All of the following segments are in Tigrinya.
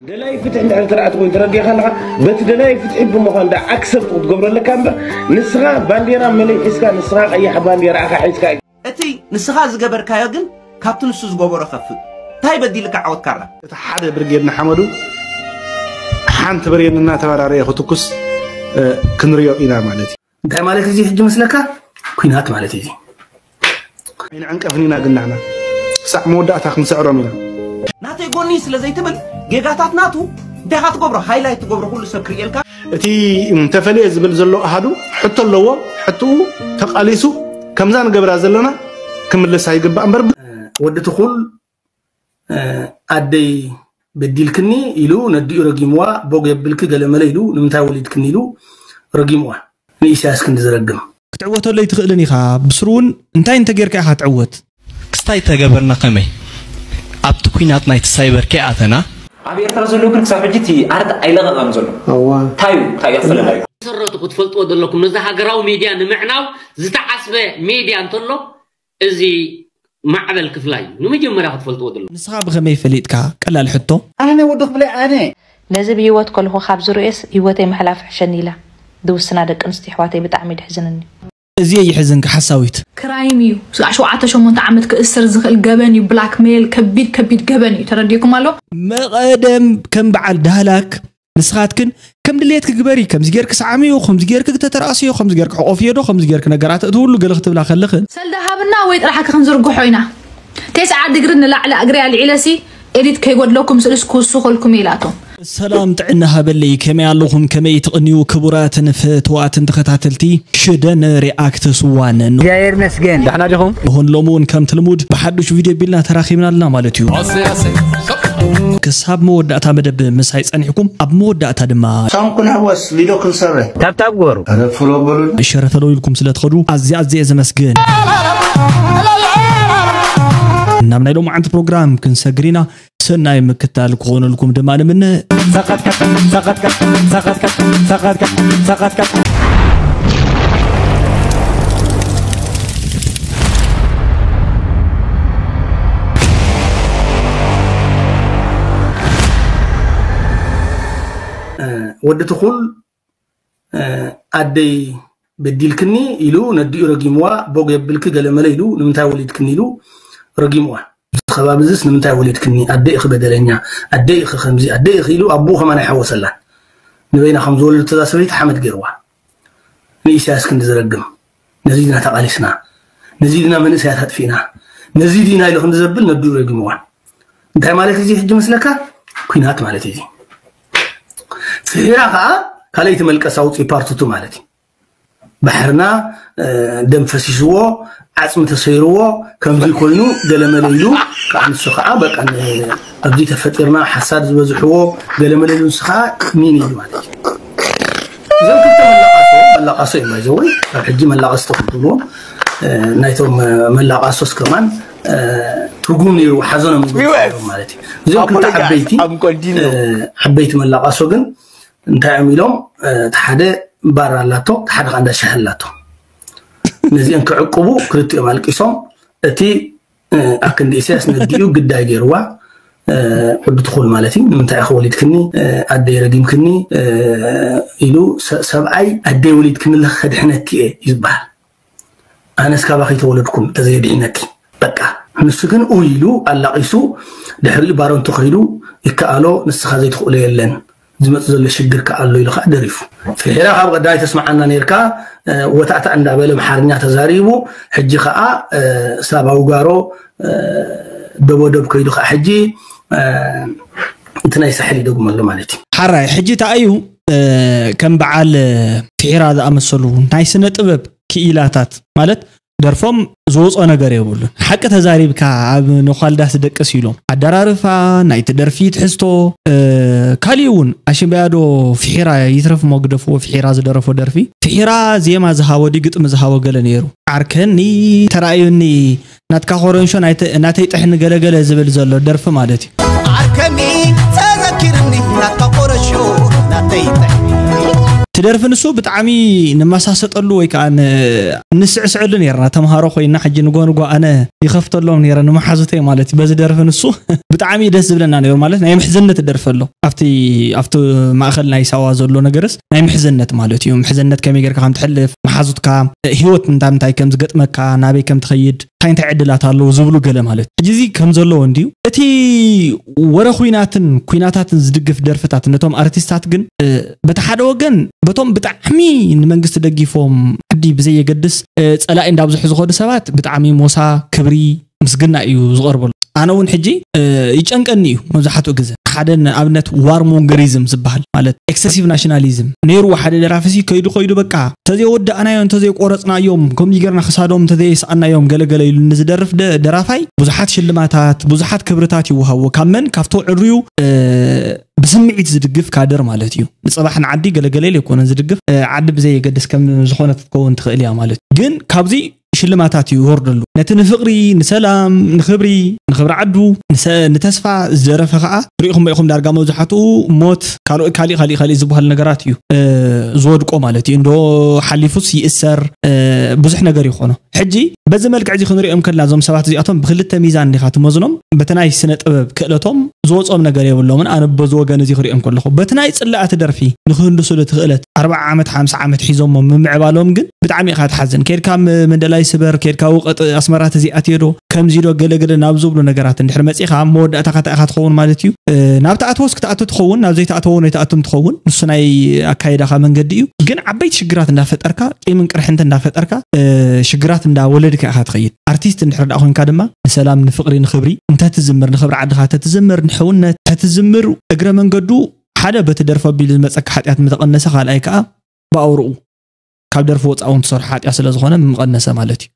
ደላይ ፍትሒ እንድሕር ትርኣ ትኮይኑ ተረዲእካ ኣለካ። በቲ ደላይ ፍትሒ ብምዃን ዳ ኣክሰፕት ክትገብሮ ኣለካ እምበር፣ ንስኻ ባንዴራ መለይ ሒዝካ፣ ንስኻ ቀያሕ ባንዴራ ኣኻ ሒዝካ። እቲ ንስኻ ዝገበርካዮ ግን ካብቲ ንሱ ዝገበሮ ከፍእ። እንታይ በዲልካ ዓወት ካራ? እቲ ሓደ ብርጌድ ንሓመዱ ሓንቲ ብሬን እናተበራረየ ክትኩስ፣ እ፣ ክንሪኦ ኢና ማለት እዩ። እንታይ ማለት እዚ ሕጂ መስለካ? ኩናት ማለት እዩ። ኣይንዕንቀፍን ኢና ግን ንሕና ክሳዕ መወዳእታ ክንስዕሮም ኢና። ናተይ ጎኒ ስለ ዘይትብል ጌጋታት ናቱ እንታይ ኢኻ ትገብሮ? ሃይላይት ትገብሮ ኩሉ ሰብ ክርእየልካ። እቲ እንተፈልየ ዝብል ዘሎ ኣሃዱ ሕቶ ኣለዎ። ሕትኡ ተቓሊሱ ከምዛ ንገብራ ዘለና ክምልስ ኣይግባእ እምበር። ወዲ ትኹል፣ እ፣ ኣደይ በዲልክኒ ኢሉ ነዲኡ ረጊምዋ፣ ቦግ የብልኪ ገለመለ ኢሉ ንምንታይ ወሊድክኒ ኢሉ ረጊምዋ። ንኢሳያስ ክንዲ ዝረግም። ክትዕወተሉ ኣይትኽእልን ኢኻ። ብስሩ እውን እንታይ እንተጌርካ ኢኻ ትዕወት? ክስታይ ተገበርና ከመይ? ኣብቲ ኲናት ናይቲ ሳይበር ከይኣተና። ኣብ ኤርትራ ዘሎ ግን ክሳብ ሕጂ እቲ ኣርት ኣይለቐቐን ዘሎ። እዋ። እንታይ እዩ? እንታይ እዩ ኣፈላላዩ? መሰረቱ ክትፈልጥዎ ዘለኩም፣ ነዚ ሃገራዊ ሜድያ ንምዕናው ዝተዓስበ ሜድያ እንተሎ፣ እዚ ማዕበል ክፍላይ እዩ። ንመጀመርያ ክትፈልጥዎ ዘለኩም። ንስኻ ብኸመይ ፈሊጥካ? ቀላል ሕቶ። ኣነ ወዲ ክፍለይ ኣነ። ነዚ ብህይወት ከለኹ ካብ ዝርእየስ ህይወተይ ምሕላፍ ሕሸኒ ኢላ ድውስና ደቂ ኣንስትዮ ኣሕዋተይ ብጣዕሚ ድሕዝንኒ። እዚ የሕዝንካ ሓሳዊት። ክራይም እዩ። ስጋዕ ሸውዓተ ሸሞንተ ዓመት ክእሰር ዝኽእል ገበን እዩ። ብላክሜል ከቢድ ከቢድ ገበን እዩ። ተረዲእኩም ኣሎ? መቐደም ከም በዓል ዳህላክ ንስኻትክን ከም ድሌትኪ ግበሪ። ከምዚ ጌርኪ ሰዓምዮ፣ ከምዚ ጌርኪ ተተራእስዮ፣ ከምዚ ጌርኪ ሕቆፍዮ ዶ፣ ከምዚ ጌርኪ ነገራት እቲ ሁሉ ገለ ክትብላ ከለኽን። ሰልዲ ሃብና ወይ ጥራሕኪ ክንዝርግሖ ኢና። ተስዓ ድግሪ ንላዕሊ እግሪ ኣልዒለሲ ኤዲት ከይጎድለኩም ስእልስ ክውስኸልኩም ኢላቶም። ሰላም ጥዕና ሃበለይ፣ ከመይ ኣለኹም? ከመይ ትቕንዩ ክቡራትን ፍትዋትን ተኸታተልቲ ሽደን ሪኣክትስ ዋንን? እግዚኣብሔር ይመስገን። ደሕና ዲኹም? ይኹን ሎሚ እውን ከምቲ ልሙድ ብሓዱሽ ቪድዮ ቢልና ተራኺብና ኣለና ማለት እዩ። ክሳብ መወዳእታ መደብ ምሳይ ጸኒሕኩም፣ ኣብ መወዳእታ ድማ ሳንኩን ኣወስ ሊዶ ክንሰረ። ታብታብ ግበሩ። ኧረ ፍሎ በሉና። ሸረፈሎ ኢልኩም ስለ ትኸዱ ኣዝየ ኣዝየ ዘመስግን። ናብ ናይ ሎማዓንቲ ፕሮግራም ክንሰግር ኢና። ሰናይ ምክታል ክኾነልኩም ድማ ንምነ። ወዲ ትኹል፣ እ፣ ኣደይ በዲልክኒ ኢሉ ነዲኡ ረጊምዋ፣ ቦግ የብልኪ ገለመለ ኢሉ ንምንታይ ወሊድክኒ ኢሉ ረጊምዋ። እዚ ከባቢ እዚስ ንምንታይ ወሊድክኒ? ኣደይ ኢኺ በደለኛ፣ ኣደይ ኢኺ ከምዚ፣ ኣደይ ኢኺ ኢሉ ኣቦኡ ከማን ኣይሓወሰላን። ንበይና ከም ዝወለደቶ እዛ ሰበይቲ ሓመድ ገይርዋ። ንኢሳያስ ክንዲ ዝረግም። ነዚ ድና ተቓሊስና፣ ነዚ ድና መንእሰያት ኣጥፊእና፣ ነዚ ድና ኢሉ ክንዲ ዘብል ነዲኡ ረጊምዋ። እንታይ ማለት እዚ ሕጂ መስለካ? ኩናት ማለት እዩ። ፍሒራ ከዓ ካልኣይቲ መልቀስ ኣውፅኢ ፓርትቱ ማለት እዩ። ባሕርና፣ እ፣ ደም ፈሲስዎ፣ ዓፅሚ ተሰይርዎ፣ ከምዚ ኮይኑ ገለመለ ኢሉ ከዓ ንሱ ከዓ በቃ ን-፣ ኣብዚ ተፈጢርና ሓሳድ ዝበዝሕዎ ገለመለ ኢሉ ንሱ ከዓ ሚን ኢሉ ማለት እዩ። እዞም ክልተ መላቃሶ፣ መላቃሶ እዮም ባይዘወይ፣ ካብ ሕጂ መላቀስቲ ክትብልዎም፣ እ፣ ናይቶም፣ እ፣ መላቃሶስ ከማን፣ እ፣ ትርጉም ነይሩ ሓዘኖም ይወስ። ማለት እዩ። እዚኦም ክልተ ኣፖሎጃ ዓበይቲ፣ ኣብ ጎዲኖ። እ፣ ዓበይቲ መላቃሶ ግን እንታይ እዮም ኢሎም፣ እ፣ እቲ ሓደ ባር ኣላቶ፣ እቲ ሓደ ከዓ እንዳ ሻሂ ኣላቶ። ነዚኦም ክዕቅቡ ክልቲኦም ኣልቂሶም፣ እቲ፣ እ፣ ኣክንዲ ኢሳያስ ነዲኡ ግዳይ ገይርዋ፣ እ፣ ወዲ ትኹል ማለት እዩ። ንምንታይ ኢኻ ወሊድክኒ፣ እ፣ ኣደይ ረጊምክኒ፣ እ፣ ኢሉ ሰ-፣ ሰብኣይ ኣደይ ወሊድክኒ ኣለኺ ከድሕነኪ እየ እዩ ዝበሃል። ኣነስ ካባኺ ተወለድኩም እንተዘየድሒነኪ። በቃ። ንሱ ግን ኡ ኢሉ ኣላቒሱ፣ ድሕሪኡ ባረንቱ ከይዱ፣ ይከኣሎ፣ ንስኻ ዘይትኽእሎ የለን፣ ዝመጽእ ዘሎ ሽግር ከኣ ኣሎ ኢሉ ከኣ ደሪፉ። ፍሒራ ካብ ቀዳማይ ተስምዓና ነይርካ፣ እ፣ ወታእታእ እንዳበለ ኣምሓርኛ ተዛሪቡ፣ ሕጂ ከኣ፣ እ፣ ሳባዊ ጋሮ፣ እ፣ ደቦደብ ከይዱ ከኣ ሕጂ፣ እ፣ እቲ ናይ ሳሕል ይደግሞ ኣሎ ማለት እዩ። ሓራይ፣ ሕጂ ተኣዩ፣ እ፣ ከም በዓል፣ እ፣ ፍሒራ ዝኣመሰሉ ናይ ስነ ጥበብ ክኢላታት ማለት ደርፎም ዝወጾ ነገር የብሉን። ሓቂ ተዛሪብካ ኣብ ነዃልዳስ ደቅስ ኢሎም። ኣደራርፋ፣ ናይቲ ደርፊ ትሕዝቶ፣ እ፣ ካሊእ እውን ኣሽምባያዶ ፍሒራ ይትረፍ እሞ ግደፍዎ፣ ፍሒራ ዝደረፎ ደርፊ። ፍሒራ ዜማ ዝሃቦ ድዩ ግጥሚ ዝሃቦ ገለ ነይሩ። ዓርከኒ፣ ተራእዩኒ፣ ናትካ ኮረንሾ ናይተ-፣ ናተይ ጥሕኒ ገለገለ ዝብል ዘሎ ደርፊ ማለት እዩ። ዓርከኒ፣ ተዘኪርኒ፣ ናትካ ኮረንሾ ናተይ ጥሕኒ። እቲ ደርፊ ንሱ ብጣዕሚ ንመሳሰጠሉ ወይ ከዓ ን- ንስዕስዐሉ ነርና። ተምሃሮ ኮይና ሕጂ ንጎ ንጎ ኣነ ይኸፍተሎም ነረ ንመሓዙተይ ማለት እዩ። በዚ ደርፊ ንሱ ብጣዕሚ ደስ ዝብለና ነሩ ማለት ናይ ምሕዝነት ደርፊ ኣሎ። ኣብቲ ኣብቲ ማእኸል ናይ ሳዋ ዘሎ ነገርስ ናይ ምሕዝነት ማለት እዩ። ምሕዝነት ከመይ ጌርካ ከም ትሕልፍ፣ መሓዙትካ፣ ህይወት እንታይ እንታይ ከም ዝገጥመካ፣ ናበይ ከም ትኸይድ፣ እንታይ እንታይ ዕድላት ኣለዉ ዝብሉ ገለ ማለት እዩ። ሕጂ እዚ ከም ዘለዎ እንድዩ። እቲ ወረ ኩናትን ኩናታትን ዝድግፍ ደርፍታት ነቶም ኣርቲስታት ግን በቲ ሓደ ወገን በቶም ብጣዕሚ ንመንግስቲ ደጊፎም ዓዲ ብዘየገድስ ጸላኢ እንዳብዝሑ ዝኸዱ ሰባት ብጣዕሚ ሞሳ፣ ክብሪ፣ ምስግና እዩ ዝቐርበሉ። ኣነ እውን ሕጂ ይጨንቀኒ እዩ መብዛሕትኡ ግዜ። ሓደ ንኣብነት ዋር ሞንገሪዝም ዝበሃል ማለት ኤክሰሲቭ ናሽናሊዝም ነይሩ። ሓደ ደራፊ ሲ ከይዱ ከይዱ በቃ እንተዘይወዳእናዮ እንተዘይቆረፅናዮም ከምዚ ገርና ክሳዶም እንተዘይሰኣናዮም ገለገለ ኢሉ ንዝደርፍ ደ- ደራፋይ ብዙሓት ሽልማታት ብዙሓት ክብርታት ይወሃዎ። ካብ መን ካብቶ ዕርዩ ብስምዒት ዝድግፍ ካደር ማለት እዩ። ንፅባሕ ንዓዲ ገለገለ ኢሉ ኣይኮነን ዝድግፍ። ዓዲ ብዘይ የገድስ ከም ዝኾነት ክትከውን ትኽእል እያ ማለት እዩ። ግን ካብዚ ሽልማታት እዩ ይወርደሉ። ነቲ ንፍቕሪ፣ ንሰላም፣ ንኽብሪ፣ ንኽብሪ ዓዱ፣ ንሰ- ንተስፋ ዝደረፈ ከዓ ሪኢኹም ኢኹም ዳርጋ መብዛሕትኡ ሞት ካልኦት ካሊእ ካሊእ ካሊእ ዝበሃል ነገራት እዩ ዝወድቆ ማለት እዩ። እንዶ ሓሊፉስ ይእሰር ብዙሕ ነገር ይኾኖ። ሕጂ በዚ መልክዕ እዚ ክንሪኦም ከለና እዞም ሰባት እዚኣቶም ብክልተ ሚዛን ዲኻ ትመዝኖም? በቲ ናይ ስነ ጥበብ ክእለቶም ዝወፅኦም ነገር የብሎምን። ኣነ በዚ ወገን እዚ ክሪኦም ከለኹ በቲ ናይ ፅላእቲ ደርፊ ንክህንድሱ እቲ ክእለት ኣርባዓ ዓመት ሓምሳ ዓመት ሒዞሞ ምምዕባሎም ግን ብጣዕሚ ኢኻ ትሓዝን። ኬድካ ም- መንደላይ ስበር ኬድካ ውቐጥ ኣስመራ ተዚኣትዮ ዶ ከምዚ ዶ ገለገለ ናብ ዝብሉ ነገራት እንድሕር መፂኻ መወዳእታ ካታ ኢኻ ትኸውን ማለት እዩ። ናብ ተኣተወስ ክትኣቱ ትኸውን ናብ ዘይተኣተዎ ናይ ተኣቱም ትኸውን ንሱ ናይ ኣካይዳኻ መንገዲ እዩ። ግን ዓበይቲ ሽግራት እንዳፈጠርካ ቂምን ቅርሕንቲ እንዳፈጠርካ ሽግራት እንዳወለድካ ኢኻ ትኸይድ። ኣርቲስት እንድሕር ደኣ ኮንካ ድማ ንሰላም ንፍቕሪ ንኽብሪ እንተትዝምር ንኽብሪ ዓድኻ ተትዝምር ንሕውነት ተትዝምር እግረ መንገዱ ሓደ በቲ ደርፊ ኣቢሉ ዝመፀካ ሓጢኣት ምተቐነሰ ካልኣይ ከዓ ብኣውርኡ ካብ ደርፊ ወፃእ እውን ትሰርሖ ሓጢኣት ስለ ዝኾነ ምቐነሰ ማለት እዩ።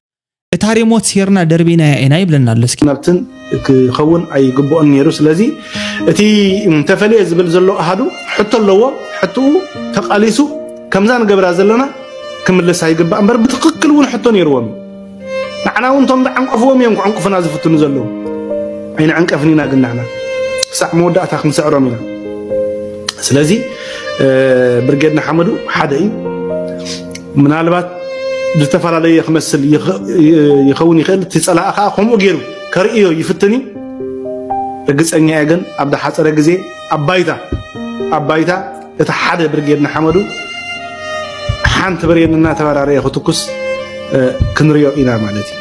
እታ ሪሞት ሴርና ደርቢናያ ኢና ይብለና ኣሎ። እስኪ ናብትን ክኸውን ኣይግብኦን ነይሩ። ስለዚ እቲ ተፈልየ ዝብል ዘሎ ኣሃዱ ሕቶ ኣለዎ። ሕትኡ ተቓሊሱ ከምዛ ንገብራ ዘለና ክምልስ ኣይግባእ እምበር ብትኽክል እውን ሕቶ ነይርዎም። ንዓና እውን እቶም ዝዓንቀፍዎም እዮም ክዕንቅፉና ዝፍትኑ ዘለዉ። ኣይንዕንቀፍን ኢና ግን ንዓና ክሳዕ መወዳእታ ክንስዕሮም ኢና። ስለዚ ብርጌድ ንሓመዱ ሓደ እዩ። ምናልባት ዝተፈላለየ ክመስል ይኸውን ይኽእል። እቲ ፀላእ ከዓ ከምኡ ገይሩ ከርእዮ ይፍትን እዩ። ርግፀኛ እየ ግን ኣብ ዝሓፀረ ግዜ ኣብ ባይታ ኣብ ባይታ እቲ ሓደ ብርጌድ ንሓመዱ ሓንቲ ብሬን እናተበራረየ ክትኩስ ክንሪኦ ኢና ማለት እዩ።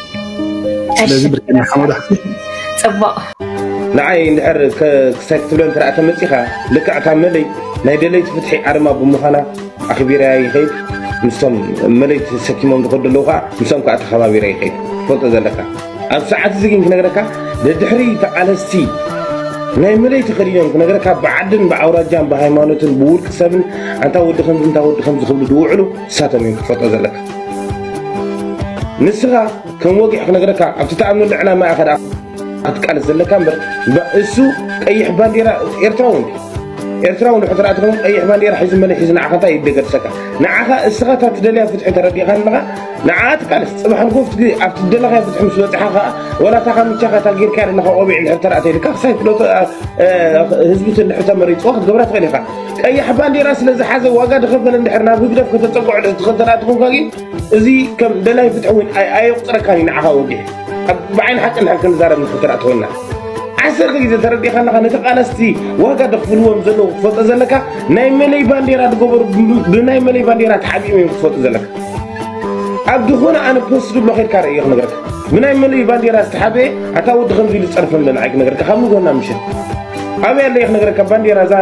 ስለዚ ብርጌድ ንሓመዱ ሓንቲ ፅቡቕ ንዓይ እንድሕር ክሳይ ክትብለን እንተ ተመፂኻ ልክዕ እታ መለይ ናይ ደለይቲ ፍትሒ ኣርማ ብምዃና ኣኽቢረያ ይኸይድ። ምስቶም መለይ ተሰኪሞም ዝኸዱ ኣለዉ ከዓ ምስኦም ከዓ ተኸባቢረ ይኸይድ። ትፈልጦ ዘለካ ኣብ ሰዓት እዚ ግን ክነግረካ ደድሕሪ ተቓለስቲ ናይ መለይ ተኸዲኖም ክነግረካ ብዓድን ብኣውራጃን ብሃይማኖትን ብውልቂ ሰብን ኣንታ ወዲ ከምዚ እንታ ወዲ ከምዚ ክብሉ ዝውዕሉ ንሳቶም እዮም ክትፈልጦ ዘለካ። ንስኻ ከም ወጊሕ ክነግረካ ኣብቲ ተኣምነሉ ዕላማ ኢኻ ደኣ ክትቃለስ ዘለካ እምበር እሱ ቀይሕ ባንዴራ ኤርትራዊ እንዲ ኤርትራዊ እንድሕር ተራእቲ ኮይኑ ቀይሕ ባንዴራ ሒዙ መለይ ሒዙ ንዓኻ እንታይ ይደገድሰካ ንዓኻ እስኻ እታ ትደልያ ፍትሒ ተረዲእካ ኣለኻ ንዓ ትቃለስ ጽባሕ ንጎፍት ግዜ ኣብቲ ትደለኻዮ ፍትሒ ምስ በጽሓ ከኣ ወላ እታ ካምቻኻ እታ ጌርካያ ዘለኻ ቆቢዕ እንድሕር ተራእተ ኢልካ ክሳይ ፍለጦ ህዝቢ እንድሕር ተመሪጽዎ ክትገብራ ትኽእል ኢኻ ቀያሕ ባንዴራ ስለ ዝሓዘ ዋጋ ዝኸፈለ እንድሕር ናብ ህግደፍ ከተጸግዖ ትኽእል ተራእቲ ኮንካ ግን እዚ ከም ደላይ ፍትሒ እውን ኣየቁፅረካ እዩ ንዓኻ ወጊሕ ብዓይኒ ሓቂ እንድሕር ክንዛረብ ንክትርኣ ተኮይና ዓሰርተ ግዜ ተረዲእካ ኣለካ ነቲ ቃለስቲ ዋጋ ደክፍልዎም ዘለዉ ክትፈልጦ ዘለካ ናይ መለይ ባንዴራ ዝገበሩ ብናይ መለይ ባንዴራ ተሓቢኦም እዮም ክትፈልጡ ዘለካ ኣብ ዝኾነ ኣነ ፖስት ዝብሎ ከድካ ርእዮ ክነግረካ ብናይ መለይ ባንዴራ ዝተሓበየ ኣታ ወዲ ከምዚ ኢሉ ዝፀርፈ ኣሎ ንዓይ ክነግረካ ካብ ንጎና ምሸት ኣበይ ኣለየ ክነግረካ ባንዴራ እዛ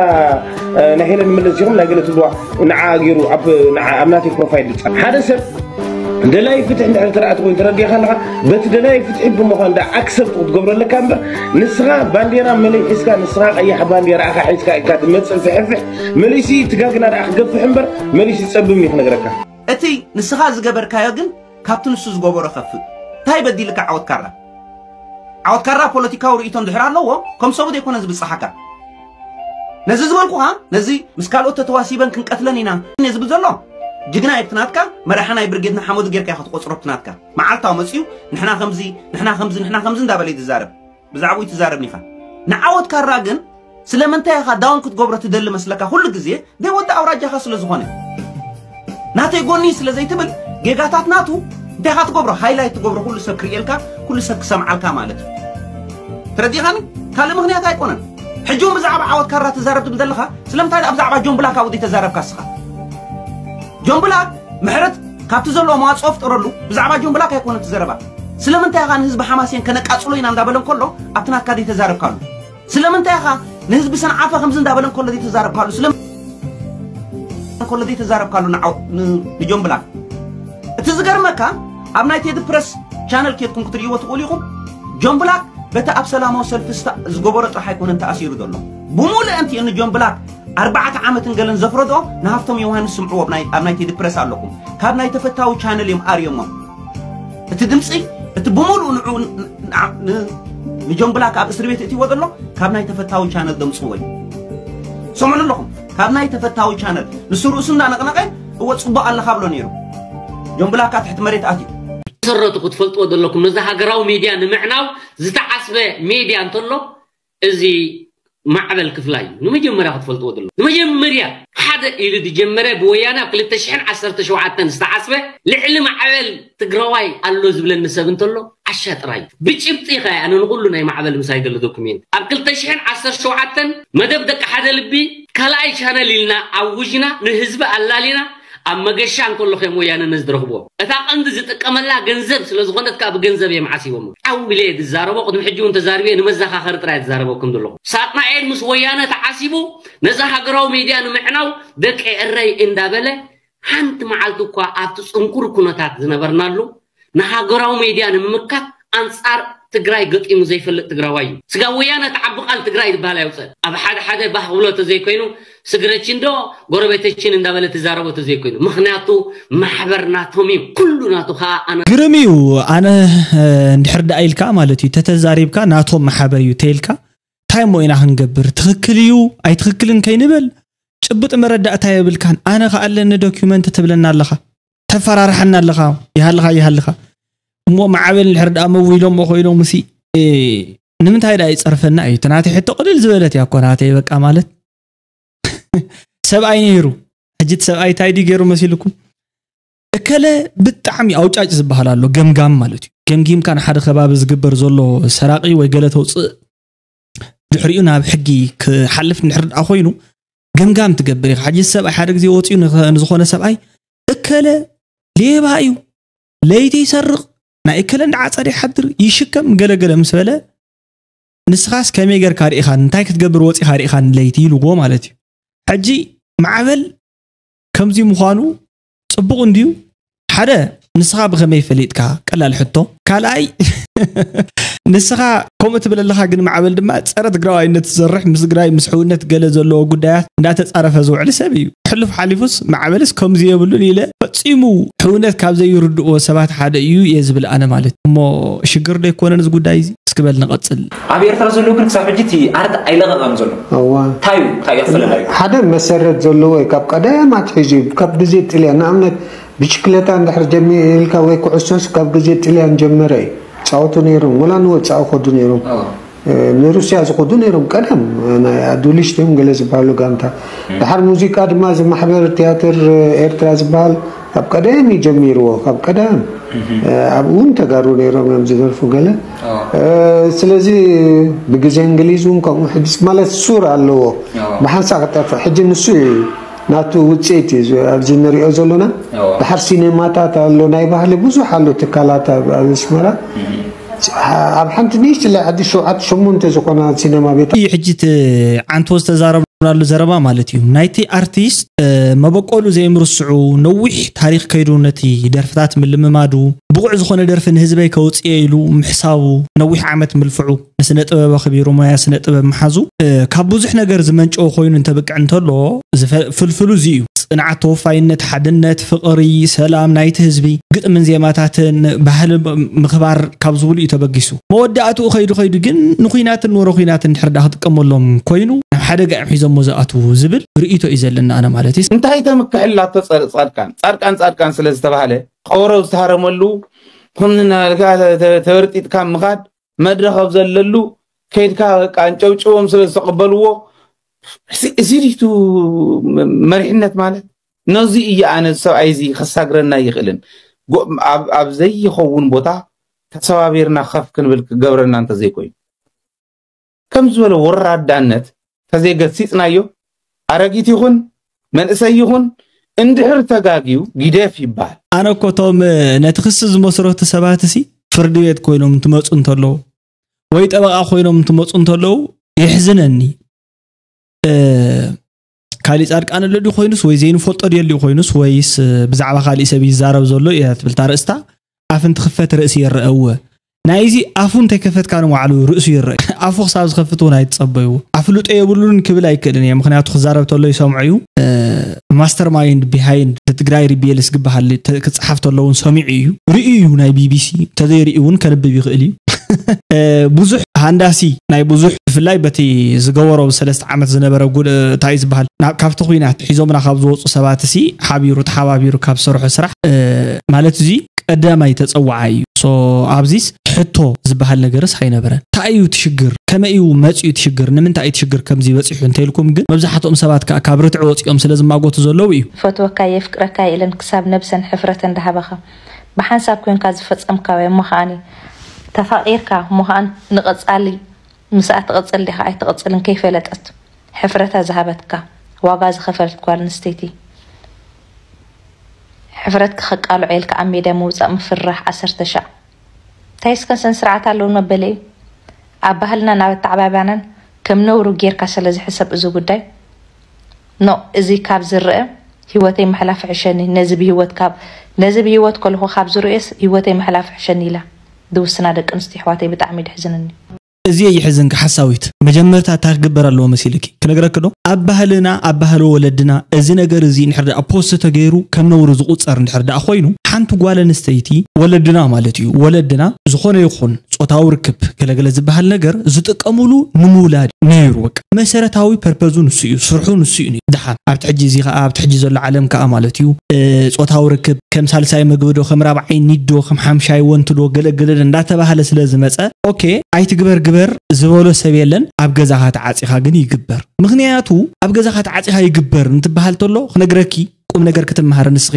ናይ ሄለን መለስ ዚኹም ናይ ገለ ትብልዋ ንዓ ገይሩ ኣብ ናተይ ፕሮፋይል ዝፃ ሓደ ሰብ ደላይ ፍትሕ እንድሕር ተረኣቲ ኮይኑ ተረዲእካ ኣለካ በቲ ደላይ ፍትሒ ብምዃን ዳ ኣክሰፕት ክትገብሮ ኣለካ እምበር ንስኻ ባንዴራ መለይ ሒዝካ ንስኻ ቀያሕ ባንዴራ ኣኻ ሒዝካ ኢልካ ዝመፅእ ዝሕፍሕ መለይሲ ትጋግና ዳ ክገፍሕ እምበር መለይሲ ዝፀብም እዩ ክነግረካ እቲ ንስኻ ዝገበርካዮ ግን ካብቲ ንሱ ዝገበሮ ከፍእ እንታይ በዲልካ ዓወት ካራ ዓወት ካራ ፖለቲካዊ ርእይቶ እንድሕር ኣለዎ ከም ሰቡ ዘይኮነ ዝብፅሓካ ነዚ ዝበልኩኻ ነዚ ምስ ካልኦት ተተዋሲበን ክንቀትለን ኢና እየ ዝብል ዘሎ ጅግና እየ ብትናትካ መራሒ ናይ ብርጌድ ንሓመዱ ጌርካ ኢኻ ትቆፅሮ ብትናትካ መዓልታዊ መፅዩ ንሕና ከምዚ ንሕና ከምዚ ንሕና ከምዚ እንዳበለ እዩ ዝዛረብ ብዛዕባኡ ትዛረብኒ ኢኻ ንዓወት ካራ ግን ስለምንታይ ኢኻ ዳውን ክትገብሮ ትደሊ መስለካ ኩሉ ግዜ ደይ ወዲ ኣውራጃኻ ስለ ዝኾነ ናተይ ጎኒ ስለ ዘይትብል ጌጋታት ናቱ እንታይ ኢኻ ትገብሮ? ሃይላይት ትገብሮ፣ ኩሉ ሰብ ክርእየልካ፣ ኩሉ ሰብ ክሰምዓልካ ማለት እዩ። ተረዲኻኒ? ካልእ ምኽንያት ኣይኮነን። ሕጂ እውን ብዛዕባ ዓወት ካራ ትዛረብ ትብል ዘለኻ፣ ስለምንታይ ደኣ ብዛዕባ ጆን ብላክ ኣብኡ ዘይተዛረብካ እስኻ? ጆን ብላክ ምሕረት ካብቲ ዘለዎ መዋፅኦ ፍጠረሉ፣ ብዛዕባ ጆን ብላክ ኣይኮነን እቲ ዘረባ። ስለምንታይ ኢኻ ንህዝቢ ሓማሴን ከነቃፅሎ ኢና እንዳበለ እንከሎ ኣብቲ ናትካ ዘይተዛረብካሉ? ስለምንታይ ኢኻ ንህዝቢ ሰንዓፈ ከምዚ እንዳበለ እንከሎ ዘይተዛረብካሉ? ስለ እንከሎ ዘይተዛረብካሉ ንዓው- ን- ንጆን ብላክ? እቲ ዝገርመካ ኣብ ናይ ቴዲ ፕረስ ቻነል ኬድኩም ክትርእይዎ ትኽእሉ ኢኹም። ጆን ብላክ በቲ ኣብ ሰላማዊ ሰልፊ ስታ- ዝገበሮ ጥራሕ ኣይኮነን ተኣሲሩ ዘሎ። ብሙሉእ እንቲኡ ንጆን ብላክ ኣርባዕተ ዓመትን ገለን ዘፍረድኦ ንሃፍቶም ዮሃንስ ስምዕዎ ኣብ ናይ- ኣብ ናይ ቴዲ ፕረስ ኣለኹም። ካብ ናይ ተፈታዊ ቻነል እዮም ኣርዮሞም። እቲ ድምፂ እቲ ብምሉእ ንዑ ን- ን- ን- ንጆን ብላክ ኣብ እስር ቤት እትዎ ዘሎ ካብ ናይ ተፈታዊ ቻነል ደምፅዎ እዩ። ሰምዑ ኣለኹም። ካብ ናይ ተፈታዊ ቻነል ንሱ ርእሱ እንዳነቕነቐ እወ ፅቡቕ ኣለኻ ብሎ ነይሩ። ጆን ብላክ ኣብ ትሕቲ መሬት ኣትዩ። መሰረቱ ክትፈልጥዎ ዘለኩም፣ ነዚ ሃገራዊ ሜድያ ንምዕናው ዝተዓስበ ሜድያ እንተሎ እዚ ማዕበል ክፍላይ እዩ። ንመጀመርያ ክትፈልጥዎ ዘሎ፣ ንመጀመርያ ሓደ ኢሉ ዝጀመረ ብወያነ ኣብ ክልተ ሽሕን ዓሰርተ ሸውዓተን ዝተዓስበ ልዕሊ ማዕበል ትግራዋይ ኣሎ ዝብለኒ ሰብ እንተሎ ዓሻ ጥራይ። ብጭብጢ ከ ኣነ ንኩሉ ናይ ማዕበል ምሳይ ዘሎ ዶኩሜንት ኣብ ክልተ ሽሕን ዓሰርተ ሸውዓተን መደብ ደቂ ሓደ ልቢ ካልኣይ ቻነል ኢልና ኣውጅና፣ ንህዝቢ ኣላሊና፣ ኣብ መገሻ እንከሎ ከም ወያነ ነዚ ዝረኽብዎ። እታ ቀንዲ ዝጥቀመላ ገንዘብ ስለ ዝኾነት ከኣ ብገንዘብ እዮም ዓሲቦሞ። ዓው ኢለ እየ ዝዛረቦ፣ ቅድሚ ሕጂ እውን ተዛሪበ፣ ንመዘኻኸሪ ጥራይ እየ ዝዛረበኩም ዘለኹ። ሳጥናኤል ምስ ወያነ ተዓሲቡ ነዛ ሃገራዊ ሜድያ ንምዕናው ደቂ ኤረይ እንዳበለ ሓንቲ መዓልቲ እኳ ኣብቲ ጽንኩር ኩነታት ዝነበርናሉ ንሃገራዊ ሜድያ ንምምካት ኣንጻር ትግራይ ገጢሙ ዘይፈልጥ ትግራዋይ እዩ። ስጋ ወያነ እቲ ዓቢ ቃል ትግራይ ዝበሃል ኣይውፅእ። ኣብ ሓደ ሓደ ባህ ብሎ ተዘይኮይኑ ስግረችን ዶ ጎረቤተችን እንዳበለ ትዛረቦ ተዘይኮይኑ፣ ምኽንያቱ ማሕበር ናቶም እዩ። ኩሉ ናቱ ከዓ ኣነ ግርም እዩ። ኣነ እንድሕር ደኣ ኢልካ ማለት እዩ ተተዛሪብካ ናቶም ማሕበር እዩ ተይልካ እንታይ እሞ ኢና ክንገብር? ትኽክል እዩ ኣይትኽክልን ከይንብል ጭቡጥ መረዳእታ የብልካን። ኣነ ከኣለኒ ዶኪመንት ትብለና ኣለኻ፣ ተፈራርሓና ኣለኻ፣ ይሃልኻ ይሃልኻ። እሞ ማዕበል እንድሕር ደኣ መዊሎሞ ኮይኖም ሲ ንምንታይ ደኣ ይፀርፈና እዩ? እቲ ናተይ ሕቶ ቅልል ዝበለት እያ እኮ ናተይ በቃ ማለት ሰብኣይ ነይሩ። ሕጂ እቲ ሰብኣይ እንታይ ድዩ ገይሩ መሲልኩም? እከለ ብጣዕሚ ኣውጫጭ ዝበሃል ኣሎ፣ ገምጋም ማለት እዩ። ገምጊምካ ንሓደ ከባቢ ዝግበር ዘሎ ሰራቂ ወይ ገለ ተውፅእ ድሕሪኡ ናብ ሕጊ ክሓልፍ እንድሕር ደኣ ኮይኑ ገምጋም ትገብር ኢኻ። ሕጂ ሰብኣይ ሓደ ግዜ ወፂኡ ንኸ- ንዝኾነ ሰብኣይ እከለ ሌባ እዩ፣ ለይቲ ይሰርቕ፣ ናይ እከለ እንዳዓፀደ ይሓድር፣ ይሽከም ገለገለ ምስ በለ ንስኻስ ከመይ ጌርካ ርኢኻን እንታይ ክትገብር ወፂኻ ርኢኻን ለይቲ ኢልዎ ማለት እዩ። ሕጂ ማዕበል ከምዚ ምዃኑ ፅቡቕ እንድዩ። ሓደ ንስኻ ብኸመይ ፈሊጥካ? ቀላል ሕቶ። ካልኣይ ንስኻ ከምኡ ትብል ኣለኻ፣ ግን ማዕበል ድማ ፀረ ትግራዋይነት ዝሰርሕ ምስ ትግራይ ምስ ሕውነት ገለ ዘለዎ ጉዳያት እንዳተፃረፈ ዝውዕል ሰብ እዩ። ሕሉፍ ሓሊፉስ ማዕበልስ ከምዚ የብሉን ኢለ ፈፂሙ ሕውነት ካብ ዘይርድእዎ ሰባት ሓደ እዩ እየ ዝብል ኣነ ማለት እሞ ሽግር ዶ ኣይኮነን እዚ ጉዳይ እዚ? እስኪ በል ንቐፅል። ኣብ ኤርትራ ዘሎ ግን ክሳብ ሕጂ እቲ ኣርት ኣይለቐቐን ዘሎ። እዋ እንታይ እዩ እንታይ እዩ ኣፈላላዩ? ሓደ መሰረት ዘለዎ እዩ። ካብ ቀደም ኣትሒዙ እዩ። ካብ ግዜ ጥልያን ንኣብነት ብሽክለታ እንድሕር ጀሚርካ ወይ ኩዕሶስ ካብ ግዜ ጥልያን ጀመረ እዩ። ፃወቱ ነይሮም ወላ ንወፃኢ ከዱ ነይሮም። ንሩስያ ዝኸዱ ነይሮም ቀደም ናይ ኣዱሊሽቶም ገለ ዝበሃሉ ጋንታ። ድሓር ሙዚቃ ድማ እዚ ማሕበር ትያትር ኤርትራ ዝበሃል ካብ ቀደም እዩ ጀሚርዎ። ካብ ቀደም ኣብኡ እውን ተጋሩ ነይሮም እዮም ዝደርፉ ገለ። ስለዚ ብግዜ እንግሊዝ እውን ከምኡ ሕድስ ማለት ሱር ኣለዎ። ብሓንሳእ ክጠፍእ ሕጂ ንሱ እዩ ናቱ ውፅኢት እዩ ኣብዚ ንሪኦ ዘለና። ድሓር ሲኔማታት ኣሎ ናይ ባህሊ ብዙሕ ኣሎ ትካላት ኣብ ኣስመራ። ኣብ ሓንቲ ንእሽትለይ ዓዲ ሸውዓተ ሸሞንተ ዝኾና ሲነማ ቤት። እዩ ሕጂ እቲ ዓንቶ ዝተዛረብናሉ ዘረባ ማለት እዩ። ናይቲ ኣርቲስት መበቆሉ ዘይምርስዑ ነዊሕ ታሪኽ ከይዱ ነቲ ደርፍታት ምልምማዱ ብቑዕ ዝኾነ ደርፊ ንህዝበይ ከውፅእ ኢሉ ምሕሳቡ ነዊሕ ዓመት ምልፍዑ ንስነ ጥበብ ኣኽቢሩ ሞያ ስነ ጥበብ ምሓዙ ካብ ብዙሕ ነገር ዝመንጨወ ኮይኑ እንተብቅዕ እንተሎ ፍልፍሉ እዚ እዩ። ፅንዓት፣ ተወፋይነት፣ ሓድነት፣ ፍቕሪ፣ ሰላም ናይቲ ህዝቢ፣ ግጥምን ዜማታትን፣ ባህሊ ምኽባር ካብ ዝብሉ እዩ ተበጊሱ። መወዳእትኡ ከይዱ ከይዱ ግን ንኹናትን ወረ ኹናትን እንድሕር ዳ ክጥቀመሎም ኮይኑ ናብ ሓደጋ እዮም ሒዞሞ ዝኣትዉ ዝብል ርእይቶ እዩ ዘለና ኣነ ማለት እዩ። እንታይ ተምክሕ ኣላቶ ፃድቃን ፃድቃን ፃድቃን ስለ ዝተባህለ ቀበሮ ዝተሃረመሉ ከምዚ እናበልካ ተበርጢጥካ ምኻድ መድረኽ ኣብ ዘለሉ ከይድካ በቃ ኣንጨብጭቦም ስለ ዝተቐበልዎ እዚ ድዩ መሪሕነት ማለት? ነዚ እዩ ኣነ ሰብኣይ እዚ ከሳግረና ይኽእልን ጎ- ኣብ ኣብ ዘይኸውን ቦታ ተሰባቢርና ከፍ ክንብል ክገብረና እንተዘይኮይኑ ከም ዝበለ ወራዳነት ተዘይገሲጽናዮ ኣረጊት ይኹን መንእሰይ ይኹን እንድሕር ተጋግዩ ግደፍ ይበሃል። ኣነ እኮ እቶም ነቲ ክሲ ዝመስረቱ ሰባት ሲ ፍርዲ ቤት ኮይኖም እንትመፁ እንተለዉ ወይ ጠበቃ ኮይኖም እንትመፁ እንተለዉ የሕዝነኒ። ካሊእ ፃድቃን ኣሎ ድዩ ኮይኑስ ወይ ዘይንፈልጦ ድዩ ኮይኑስ ወይስ ብዛዕባ ካሊእ ሰብ ይዛረብ ዘሎ እያ ትብል እታ ርእስታ። ኣፍ እንትኽፈት ርእሲ ይረአ እወ። ናይዚ ኣፉ እንተይከፈትካ ንባዕሉ ርእሱ ይረአ። ኣፉ ክሳብ ዝኸፍት እውን ኣይትፀበዩ። ኣፍልጦ የብሉን ክብል ኣይክእልን እየ፣ ምክንያቱ ክዛረብ ተሎ ይሰምዖ እዩ። ማስተር ማይንድ ቢሃይንድ ትግራይ ሪቤልስ ዝበሃል ክፀሓፍ ተሎ እውን ሰሚዑ እዩ፣ ርእዩ እዩ። ናይ ቢቢሲ እንተዘይርእዩ እውን ከንብብ ይኽእል እዩ። ብዙሕ ሃንዳሲ ናይ ብዙሕ ብፍላይ በቲ ዝገበሮ ብሰለስተ ዓመት ዝነበረ እንታይ ዝበሃል ካብቲ ኩናት ሒዞምና ካብ ዝወፁ ሰባት ሲ ሓቢሩ ተሓባቢሩ ካብ ዝሰርሖ ስራሕ ማለት እዚ ቀዳማይ ተፀዋዓ እዩ። ኣብዚስ ሕቶ ዝበሃል ነገርስ ኣይነበረን። እንታይ እዩ ትሽግር? ከመይ እዩ መፅኡ ትሽግር? ንምንታይ እዩ ትሽግር ከምዚ በፂሑ እንተይልኩም ግን መብዛሕትኦም ሰባት ከዓ ካብ ርትዕ ወፂኦም ስለ ዝማጎቱ ዘለዉ እዩ። ፈትወካ የፍቅረካ የለን ክሳብ ነብሰን ሕፍረተን ዳሃበኻ ብሓንሳብ ኮንካ ዝፈፀምካዮ እሞ ከዓኒ ተፋቂርካ እሞ ከዓን ንቐፃሊ ምስኣ ትቕፅል ዲኻ ኣይትቕፅልን ከይፈለጠት ሕፍረታ ዝሃበትካ ዋጋ ዝኸፈለት ጓል ኣንስተይቲ ሕፍረትኪ ከቃልዖ ኢልካ ኣብ ሜድያ ምውፃእ ምፍርራሕ ዓሰርተ ሻዕ እንታይ እስከ ስነ ስርዓት ኣለውን መበሊ እዩ ኣብ ባህልናን ኣብ ኣተዓባብያናን ከም ነውሪ ጌርካ ስለ ዝሕሰብ እዚ ጉዳይ no እዚ ካብ ዝረአ ሂወተይ ምሕላፍ ይሕሸኒ ነዚ ብሂወት ካብ ነዚ ብሂወት ከለኹ ካብ ዝርእዮስ ሂወተይ ምሕላፍ ይሕሸኒ ኢላ ዝውስና ደቂ ኣንስትዮ ኣሕዋተይ ብጣዕሚ እዩ ደሕዝነኒ። እዚ የሕዝንኪ ሓሳዊት መጀመርታ እንታይ ክግበር ኣለዎ መሲልኪ ክነግረኪ ዶ ኣብ ባህልና ኣብ ባህሊ ወለድና እዚ ነገር እዚ እንድሕር ደኣ ፖስት ተገይሩ ከም ነውሪ ዝቁጸር እንድሕር ደኣ ኮይኑ ሓንቲ ጓል ኣንስተይቲ ወለድና ማለት እዩ ወለድና ዝኾነ ይኹን ጾታዊ ርክብ ገለገለ ዝበሃል ነገር ዝጥቀምሉ ንምውላድ ነይሩ በቃ መሰረታዊ ፐርፐዙ ንሱ እዩ ስርሑ ንሱ እዩ ደሓን ኣብቲ ሕጂ እዚ ከዓ ኣብቲ ሕጂ ዘሎ ዓለም ከዓ ማለት እዩ ጾታዊ ርክብ ከም ሳልሳይ ምግቢ ዶ ከም ራብዓይ ኒድ ዶ ከም ሓምሻይ ወንት ዶ ገለገለ እንዳተባሃለ ስለ ዝመፀ ኦኬ ኣይትግበር ግበር ዝበሎ ሰብ የለን ኣብ ገዛኻ ተዓፂኻ ግን ይግበር ምክንያቱ ኣብ ገዛኻ ተዓፂኻ ይግበር እንትበሃል ተሎ ክነግረኪ ቁም ነገር ክትመሃር ንስኺ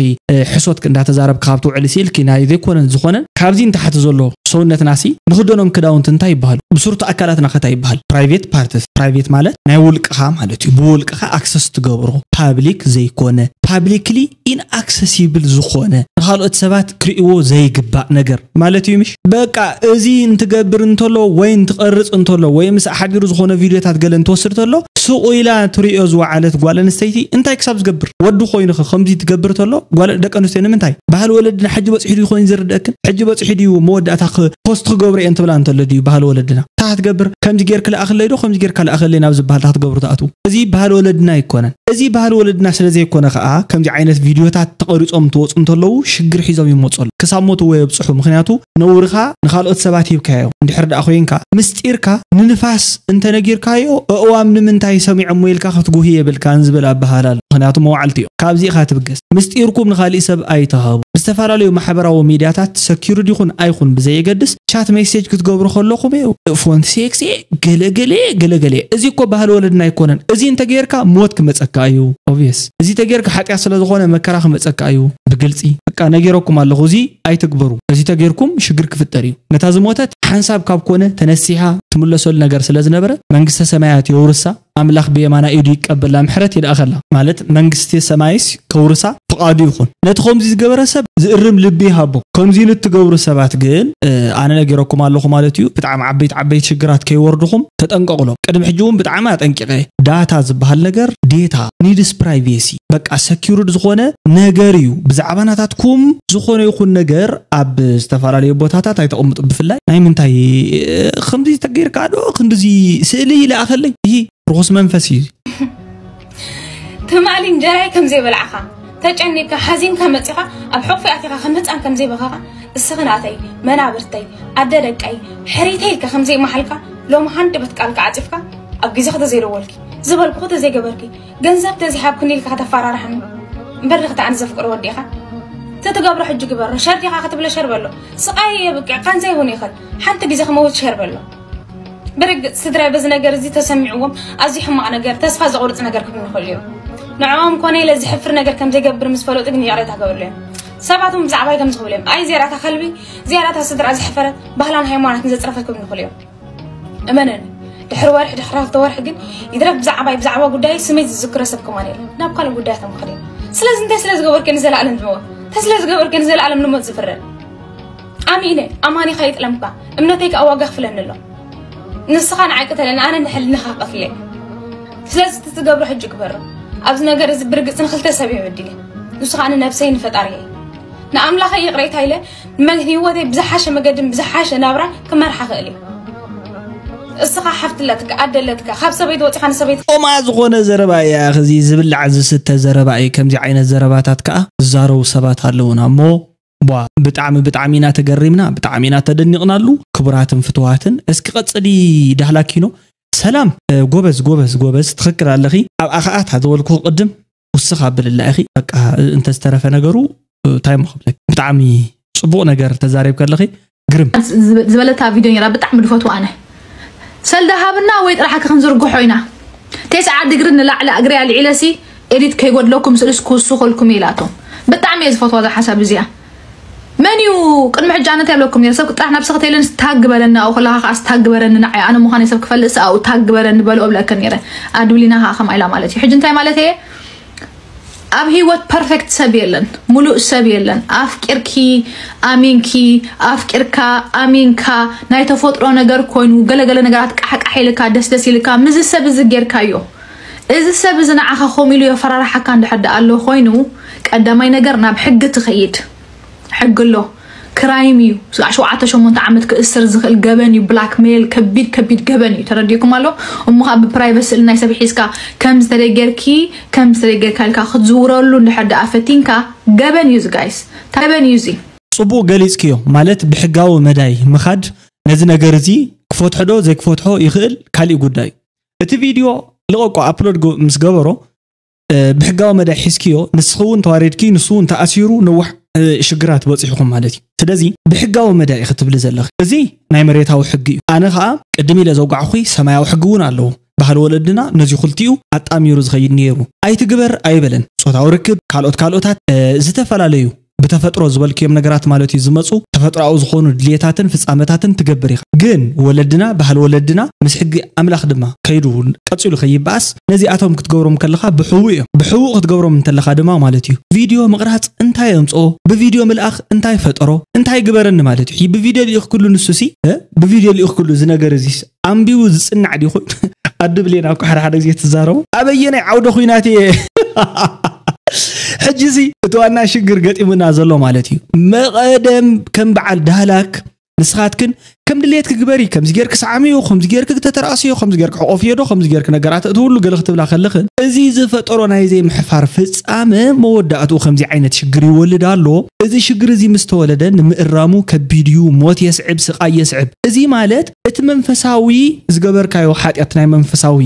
ሕሶት እንዳተዛረብካ ካብ ትውዕሊ ሲልኪ ናይ ዘይኮነን ዝኾነን ካብዚ ንታሕቲ ዘሎ ሰውነትና ሲ ንኽደኖም ክዳውንቲ እንታይ ይበሃሉ ብስርቱ ኣካላትና ከታ ይበሃል private parts private ማለት ናይ ውልቅኻ ማለት እዩ ብውልቅኻ access ትገብሮ public ዘይኮነ publicly inaccessible ዝኾነ ንኻልኦት ሰባት ክርእይዎ ዘይግባእ ነገር ማለት እዩ ምሽ በቃ እዚ እንትገብር እንተሎ ወይ እንትቐርፅ እንተሎ ወይ ምስ ሓቢሩ ዝኾነ ቪድዮታት ገለ እንትወስድ ተሎ ስቑ ኢላ ትርእዮ ዝወዓለት ጓል ኣንስተይቲ እንታይ ክሳብ ዝገብር ወዲ ኮይኑኸ ከምዚ ትገብር ተሎ ጓል ደቂ ኣንስትዮ ንምንታይ ባህሊ ወለድና ሕጂ በፂሑ ድዩ ኮይኑ ዝርደእክን ሕጂ በፂሑ ድዩ መወዳእታ ፖስት ክገብሮ እየን ትብላ እንተሎ ድዩ ባህሊ ወለድና እንታይ ትገብር ከምዚ ጌርክ ለኣኽለይ ዶ ከምዚ ጌርካ ለኣኽለይ ናብ ዝበሃል ክትገብሩ ትኣትዉ እዚ ባህሊ ወለድና ኣይኮነን እዚ ባህሊ ወለድና ስለ ዘይኮነ ከዓ ከምዚ ዓይነት ቪድዮታት ተቐሪፆም እንትወፁ እንተለዉ ሽግር ሒዞም ይመፁ ኣለዉ ክሳብ ሞት እወ የብፅሑ ምክንያቱ ነውርኻ ንኻልኦት ሰባት ሂብካዮ እንድሕር ደኣ ኮይንካ ምስጢርካ ንንፋስ እንተነጊርካዮ ኣእዋም ንምንታይ ሰሚዖሞ ኢልካ ክትጉሂ የብልካን ዝብል ኣበሃህላ ኣሎ ምክንያቱ መዋዕልቲ እዮም ካብዚ ኢኻ ትብገስ ምስጢርኩም ንኻሊእ ሰብ ኣይትሃቡ ብዝተፈላለዩ ማሕበራዊ ሚድያታት ሰኪርድ ይኹን ኣይኹን ብዘየገድስ ቻት ሜሴጅ ክትገብሩ ከለኹም እዩ ፎንት ሴክሲ ገለገለ ገለገለ እዚ እኮ ባህሊ ወለድና ኣይኮነን እዚ እንተገይርካ ሞት ክመፀካ እዩ obvious እዚ ተገይርካ ሓጢኣት ስለዝኾነ መከራ ክመፀካ እዩ ብግልፂ በቃ ነጊረኩም ኣለኹ እዚ ኣይትግበሩ እዚ ተገይርኩም ሽግር ክፍጠር እዩ ነታ ዝሞተት ሓንሳብ ካብ ኮነ ተነሲሓ ትምለሰሉ ነገር ስለዝነበረ መንግስተ ሰማያት የውርሳ ኣምላኽ ብየማና ኢዱ ይቀበላ ምሕረት ይልኣኸላ ማለት መንግስቲ ሰማይስ ከውርሳ ፍቓዱ ይኹን ነቲ ከምዚ ዝገበረ ሰብ ዝእርም ልቢ ይሃቦ ከምዚ ንትገብሩ ሰባት ግን ኣነ ነጊረኩም ኣለኹ ማለት እዩ ብጣዕሚ ዓበይቲ ዓበይቲ ሽግራት ከይወርድኹም ተጠንቀቕሎም ቅድሚ ሕጂ እውን ብጣዕሚ ኣጠንቂቐ ዳታ ዝበሃል ነገር ዴታ needs privacy በቃ ሰኪርድ ዝኾነ ነገር እዩ ብዛዕባ ናታትኩም ዝኾነ ይኹን ነገር ኣብ ዝተፈላለዩ ቦታታት ኣይተቐምጡ ብፍላይ ናይ ምንታይ ከምዚ ተገይርካ ዶ ክንድዚ ስእሊ ይለኣኸለይ ይሂ ርኹስ መንፈስ እዩ ትማሊ እንጀራይ ከም ዘይበላዕኻ ተጨኒካ ሓዚንካ መፂኻ ኣብ ሕቑፊ ኣቲኻ ከም ህፃን ከም ዘይበኸኻ እስኺ ናተይ መናብርተይ ኣደ ደቀይ ሕሪተይ ኢልካ ከም ዘይመሓልካ ሎሚ ሃንደበት ቃልካ ዓፂፍካ ኣብ ግዜኺ ተዘይደወልኪ ዝበልኩኺ ተዘይገበርኪ ገንዘብ ተዘይሃብክኒ ኢልካ ከተፈራርሓኒ እምበር ዲኺ ኣነ ዘፍቅሮ ወዲ ኢኻ ተትገብሮ ሕጂ ግበሮ ሸር ዲኻ ክትብሎ ሸር በሎ ስቓይ የብቅዕ ቃንዛ ይኹን ይኽእል ሓንቲ ግዜ ክመውት ሸር በሎ ብርግጽ ስድራይ በዚ ነገር እዚ ተሰሚዕዎም ኣዝዩ ሕማቕ ነገር፣ ተስፋ ዘቑርጽ ነገር ክብሉ ይኽእሉ እዮም። ንዕኦም ኮነ ኢለ ዝሕፍር ነገር ከም ዘይገብር ምስ ፈለጡ ግን ይቕሬታ ክገብርሉ እዮም። ሰባት እውን ብዛዕባይ ከምዚ ክብሉ እዮም፣ ኣይ እዚኣ እታ ከልቢ፣ እዚኣ እታ ስድራ ዘሕፈረት፣ ባህላን ሃይማኖትን ዘጽረፈት ክብሉ ይኽእሉ እዮም። እመነኒ፣ ድሕሪ ወርሒ ድሕሪ ክልተ ወርሒ ግን ይትረፍ ብዛዕባይ ብዛዕባ ጉዳይ ስመይ ዝዝክሮ ሰብ ከማን የለን። ናብ ካልእ ጉዳያቶም ክኸድ እዮም። ስለዚ እንታይ ስለ ዝገበርኩ ንዘለኣለም ዝመወት እንታይ ስለ ዝገበርኩ ንዘለኣለም ንሞት ዝፍረድ? ኣሚነ ኣማኒኻ ይጥለምካ፣ እምነተይ ከዓ ዋጋ ክፍለኒ ኣሎ። ንስኻ ንዓይ ቅተለኒ፣ ኣነ ንሕልናኻ ከፍለ። ስለዚ እቲ ትገብሮ ሕጂ ግበሮ። ኣብዚ ነገር እዚ ብርግጽ ንክልተ ሰብ እየ በዲለ። ንሱ ከዓ ንነብሰይ ንፈጣሪ እየ። ንኣምላኸ ይቕሬታ ኢለ ንመግ ህይወተይ ብዝሓሸ መገድን ብዝሓሸ ናብራን ክመርሓ ክእል እየ። እስኻ ሓፍትለትካ ኣደለትካ ካብ ሰበይቲ ወፂኻ ንሰበይቲ ኦማ ዝኾነ ዘረባ እያ። እዚ ዝብላዕ ዝስተ ዘረባ እዩ። ከምዚ ዓይነት ዘረባታት ከዓ ዝዛረቡ ሰባት ኣለውና እሞ ቧ ብጣዕሚ ብጣዕሚ ኢና ተገሪምና፣ ብጣዕሚ ኢና ተደኒቕናሉ። ክቡራትን ፍትዋትን እስኪ ቀፅሊ ዳህላኪኖ። ሰላም ጎበዝ ጎበዝ ጎበዝ ትኽክል ኣለኺ። ኣብ ኣኽኣት ዝበልኩ ቅድም ውስኽ ኣብልላ ኢኺ። በቃ እንተዝተረፈ ነገሩ እንታይ ሞ ክብለኪ። ብጣዕሚ ፅቡቕ ነገር ተዛሪብ ከለኺ ግርም። ዝበለታ ቪድዮ ነራ ብጣዕሚ ድፈትዋ ኣነ ሰልዳ ሃብና ወይ ጥራሓ ክንዝርግሖ ኢና። ተስዓ ድግሪ ንላዕሊ እግሪ ኣልዒለ ሲ ኤዲት ከይጎድለኩም ስልስ ክውስኸልኩም ኢላቶም። ብጣዕሚ እየ ዝፈትዋ እዛ ሓሳብ እዚኣ። መን እዩ ቅድሚ ሕጂ ኣነ እንታይ ብለኩም ነረ ሰብ ጥራሕ ናብ ሰኽተይለን ስታግ ግበረኒ ኣብኡ ከለኻ ከዓ ስታግ ግበረኒ ንዓይ ኣነ ምዃነይ ሰብ ክፈልጥ ኣብኡ ታግ ግበረኒ በልኦ ብለክን ነረ። ኣድብሊና ከዓ ከምኣ ኢላ ማለት እዩ። ሕጂ እንታይ ማለት እየ ኣብ ህይወት ፐርፌክት ሰብ የለን፣ ሙሉእ ሰብ የለን። ኣፍቂርኪ ኣሚንኪ ኣፍቂርካ ኣሚንካ ናይ ተፈጥሮ ነገር ኮይኑ ገለገለ ነገራት ቃሕቃሕ ኢልካ ደስደስ ኢልካ ምዚ ሰብ እዚ ጌርካዮ። እዚ ሰብ እዚ ንዓኻ ከምኡ ኢሉ የፈራርሓካ እንድሕር ደኣ ኣሎ ኮይኑ ቀዳማይ ነገር ናብ ሕጊ ትኸይድ። ሕጊ ኣሎ። ክራይም እዩ። ሸውዓተ ሸሞንተ ዓመት ክእሰር ዝኽእል ገበን እዩ። ብላክ ሜል ከቢድ ከቢድ ገበን እዩ። ተረዲእኩም ኣሎ። እሞ ከዓ ብፕራይቨት ስእሊ ናይ ሰብ ሒዝካ ከም ዝተደገርኪ ከም ዝተደገርካ ኢልካ ክትዝውረሉ እንድሕር ደኣ ፈቲንካ ገበን እዩ እዚ ጋይስ። ገበን እዩ እዚ። ጽቡቕ ገሊጽክዮ ማለት ብሕጋዊ መዳይ ምኻድ ነዚ ነገር እዚ ክፈትሖ ዶ ዘይክፈትሖ ይኽእል ካሊእ ጉዳይ እዩ። እቲ ቪድዮ ልቐቆ ኣፕሎድ ምስ ገበሮ ብሕጋዊ መዳይ ሒዝክዮ ንስኺ እውን ተዋሪድኪ ንሱ እውን ተኣሲሩ ነዋሕ ሽግራት በፂሕኹም ማለት እዩ። ስለዚ ብሕጋዊ መዳይ ኢኺ ትብሊ ዘለኺ። እዚ ናይ መሬታዊ ሕጊ እዩ። ኣነ ከዓ ቅድም ኢለ ዘውጋዕኹ ሰማያዊ ሕጊ እውን ኣለዎ። ባህሊ ወለድና ነዚ ክልቲኡ ኣጣሚሩ ዝኸይድ ነይሩ። ኣይትግበር ኣይበለን። ፆታዊ ርክብ ካልኦት ካልኦታት ዝተፈላለዩ ብተፈጥሮ ዝበልክዮም ነገራት ማለት እዩ ዝመፁ ተፈጥሮኣዊ ዝኾኑ ድልየታትን ፍፃመታትን ትገብር ኢኻ። ግን ወለድና ባህሊ ወለድና ምስ ሕጊ ኣምላኽ ድማ ከይዱ ቀፂሉ ከይበኣስ ነዚኣቶም ክትገብሮም ከለኻ ብሕቡእ እዮም። ብሕቡእ ክትገብሮም እንተለኻ ድማ ማለት እዩ ቪድዮ ምቕራፅ እንታይ ኣምፅኦ ብቪድዮ ምልኣኽ እንታይ ፈጠሮ እንታይ ግበረኒ ማለት እዩ። ብቪድዮ ልኢኽክሉ ንሱሲ ብቪድዮ ልኢኽክሉ እዚ ነገር እዚስ ኣንቢቡ ዝፅናዕ ድዩ ኮይኑ ኣድብሌና እኮ ሓደ ሓደ ግዜ ትዛረቡ ኣበየናይ ዓውደ ኩናት እየ ሕጂ እዚ እቲ ዋና ሽግር ገጢሙና ዘሎ ማለት እዩ። መቐደም ከም በዓል ዳህላክ ንስኻትክን ከም ድሌትኪ ግበሪ፣ ከምዚ ጌርኪ ሰዓምዮ፣ ከምዚ ጌርኪ ተተራእስዮ፣ ከምዚ ጌርኪ ሕቆፍዮ ዶ፣ ከምዚ ጌርኪ ነገራት እቲ ሁሉ ገለ ክትብላ ከለኽን እዚ ዝፈጠሮ ናይ ዘይምሕፋር ፍጻመ መወዳእትኡ ከምዚ ዓይነት ሽግር ይወልድ ኣሎ። እዚ ሽግር እዚ ምስ ተወለደ ንምእራሙ ከቢድ እዩ፣ ሞት የስዕብ፣ ስቓይ የስዕብ። እዚ ማለት እቲ መንፈሳዊ ዝገበርካዮ ሓጢኣት ናይ መንፈሳዊ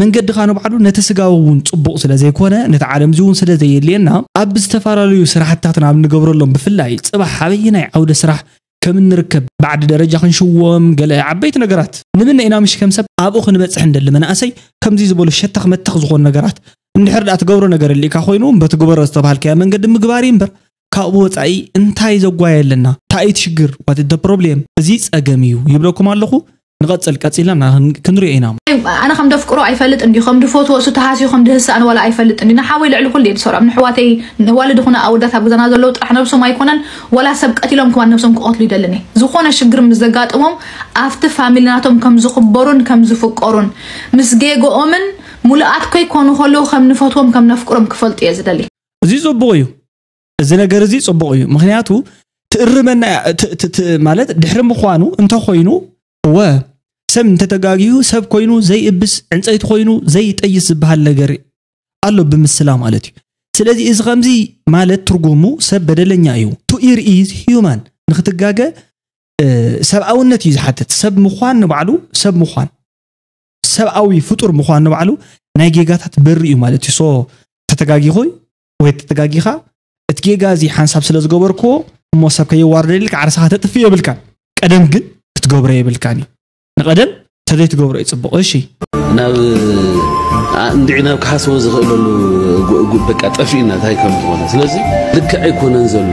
መንገድኻ ንባዕሉ ነቲ ስጋዊ እውን ጽቡቕ ስለ ዘይኮነ ነቲ ዓለም እዚ እውን ስለ ዘየድልየና ኣብ ዝተፈላለዩ ስራሕትታትና ኣብ ንገብረሎም ብፍላይ ጽባሕ ኣበየናይ ዓውደ ስራሕ ከም እንርከብ ብዓዲ ደረጃ ክንሽዎም ገለ ዓበይቲ ነገራት ንምነ ኢና ምሽ ከም ሰብ ኣብኡ ክንበጽሕ እንደሊ መናእሰይ ከምዚ ዝበሉ ሸተኽ መተኽ ዝኾኑ ነገራት እንድሕር ደኣ ትገብሮ ነገር እሊካ ኮይኑ በቲ ግበሮ ዝተባሃልካዮ መንገዲ ምግባር እዩ እምበር ካብኡ ወፃኢ እንታይ ዘጓየ ኣለና እንታይ እቲ ሽግር what is the problem እዚ ፀገም እዩ ይብለኩም ኣለኹ ንቐፅል ቀፂልና ክንሪኦ ኢና። ኣነ ከም ደፍቅሮ ኣይፈልጥ እንዲ ከም ድፈትዎ እሱ ተሃስዩ ከም ድህስኣን ዋላ ኣይፈልጥ እንዲ ንሓወይ ልዕሊ ኩሉ እየ ዝሰሩ ኣብ ንሕዋተይ ንዋልድ ኹነ ኣወዳት ኣብ ገዛና ዘለዉ ጥራሕ ነብሶም ኣይኮነን ዋላ ሰብ ቀቲሎም ክማን ነብሶም ክቐትሉ ይደልን እየ ዝኾነ ሽግር ምስ ዘጋጥሞም ኣብቲ ፋሚሊ ናቶም ከም ዝኽበሩን ከም ዝፍቀሩን ምስ ጌግኦምን ሙሉኣት ከይኮኑ ከለዉ ከም ንፈትዎም ከም ነፍቅሮም ክፈልጡ እየ ዝደሊ። እዚ ጽቡቕ እዩ እዚ ነገር እዚ ጽቡቕ እዩ ምኽንያቱ ትእርመና ማለት ድሕሪ ምዃኑ እንተኾይኑ እወ ሰብ እንተተጋግዩ ሰብ ኮይኑ ዘይእብስ ዕንፀይቲ ኮይኑ ዘይጠይስ ዝበሃል ነገር ኣሎ ብምስላ ማለት እዩ ስለዚ እዚ ከምዚ ማለት ትርጉሙ ሰብ በደለኛ እዩ to err is human ንክትጋገ ሰብኣውነት እዩ ዝሓትት ሰብ ምዃን ንባዕሉ ሰብ ምዃን ሰብኣዊ ፍጡር ምዃን ንባዕሉ ናይ ጌጋታት በሪ እዩ ማለት እዩ so ተተጋጊኹ ወይ ተተጋጊኻ እቲ ጌጋ እዚ ሓንሳብ ስለ ዝገበርክዎ እሞ ሰብ ከየዋርደኒ ኢልካ ዓርሳኻ ተጥፍእ የብልካን ቀደም ግን ክትገብሮ የብልካን እዩ ንቐደም ተዘይትገብሮ እዩ ፅቡቕ። እሺ፣ ናብ ኣ- እንድዒ ናብ ክሓስቦ ዝኽእለሉ ጉ- ጉ- በቃ ጠፊእና እንታይ ከም ዝኾነ። ስለዚ ልክዕ ኣይኮነን ዘሎ።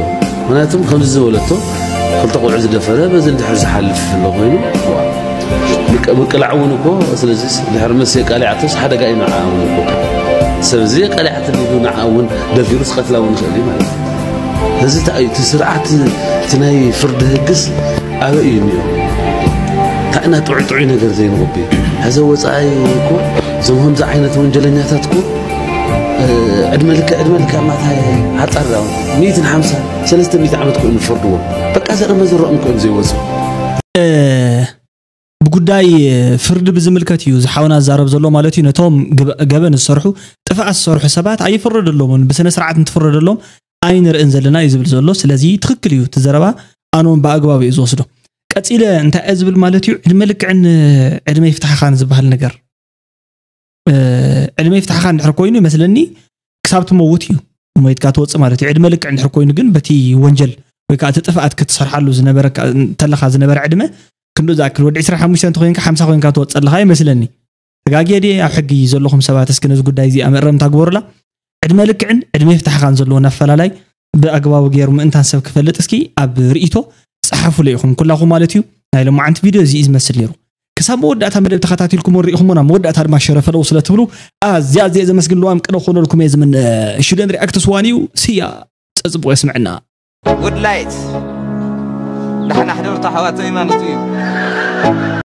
ምክንያቱም ከምዚ ዝበለቶ ክልተ ቆልዑ ዝደፈረ በዚ ድሕር ዝሓልፍ ዘሎ ኮይኑ ምቅ- ምቅላዕ እውን እኮ። ስለዚ ድሕር መስ የቃሊዓቶስ ሓደጋ እዩ ንዓ እውን እኮ። ሰብ እዚ የቃሊዓት ሊዱ ንዓ እውን ደፊሩ ስቀትላ እውን ይኽእል እዩ ማለት እዩ። እዚ እንታይ እዩ እቲ ስርዓት እቲ ናይ ፍርዲ ህግስ ኣበይ እዩ እኒኦ? እንታይ ኢና ጥዑይ ጥዑይ ነገር ዘይንቕቢ? ሕዚ ወፃኢ እኮ እዞም ከምዚ ዓይነት ወንጀለኛታት እኮ እ፣ ዕድመ ልክዕ ዕድመ ልክዕ ማታ ሓፃር ዳ ሚእትን ሓምሳ ሰለስተ ሚእቲ ዓመት ኮይኑ ፈርድዎም በቃ ዘቕመ ዝረኦም ኮይኑ ዘይወፁ ብጉዳይ ፍርዲ ብዝምልከት እዩ ዝሓውና ዝዛረብ ዘሎ ማለት እዩ። ነቶም ግበ- ገበን ዝሰርሑ ጥፍኣት ዝሰርሑ ሰባት ኣይፍረደሎምን፣ ብስነ ስርዓት እንትፍረደሎም ኣይንርእን ዘለና እዩ ዝብል ዘሎ። ስለዚ ትኽክል እዩ እቲ ዘረባ፣ ኣኖም ብኣግባቡ እዩ ዝወስዶ። ቀፂለ እንታይ እየ ዝብል ማለት እዩ፣ ዕድመ ልክዕን ዕድመ ይፍታሕኻን ዝበሃል ነገር እ፣ ዕድመ ይፍታሕኻ እንድሕር ኮይኑ ይመስለኒ ክሳብ ትመውት እዩ ሞይትካ ትወፅእ ማለት እዩ። ዕድመ ልክዕ እንድሕር ኮይኑ ግን በቲ ወንጀል ወይ ከዓ እቲ ጥፍኣት ክትሰርሓሉ ዝነበረካ እንተለካ ዝነበረ ዕድመ ክንዱ ዝኣክል ወዲ ዕስራን ሓሙሽተን እንተኮይንካ ሓምሳ ኮይንካ ትወፅእ ኣለካ ይመስለኒ። ተጋግየ ድየ? ኣብ ሕጊ ዘለኹም ሰባት እስኪ ነዚ ጉዳይ እዚ ኣመእረምታ ግበሩላ። ዕድመ ልክዕን ዕድመ ይፍታሕኻን ዘለዎን ኣፈላላይ ብኣግባቡ ገይሩ ምእንታን ሰብ ክፈልጥ እስኪ ኣብ ርእይቶ ፀሓፉለ ኢኹም ኩላኹም ማለት እዩ። ናይ ሎማዓንቲ ቪድዮ እዚ እዩ ዝመስል ነይሩ። ክሳብ መወዳእታ መደብ ተኸታቲልኩም ወሪእኹሞና መወዳእታ ድማ ሸረፈለው ስለ ትብሉ ኣዝያ ኣዝየ ዘመስግን ልዋም ቅነ ክኾነልኩም እየ ዝምነ። ሽደን ሪኣክትስ ዋን እዩ። ስያ ፀፅቡቕ የስምዕና። ጉድ ላይት ዳሕና ሕደርቱ ኣሕዋተይ ማለት እዩ።